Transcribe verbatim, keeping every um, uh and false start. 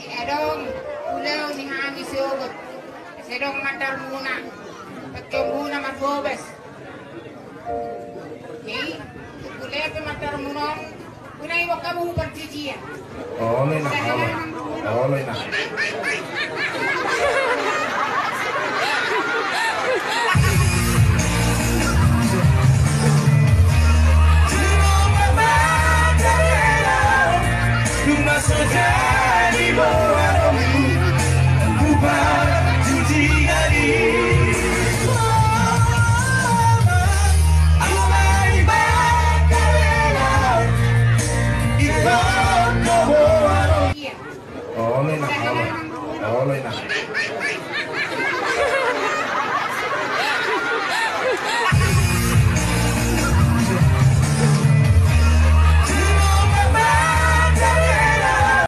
Adong, ulaon ni hami siogot. Sai adong mandarmuna. Patombuna marhobas. Jadi, ulaon pe mandarmuna on. Guna iwak kamu perjanjian. Olo, Inang, olo. Olo, Inang.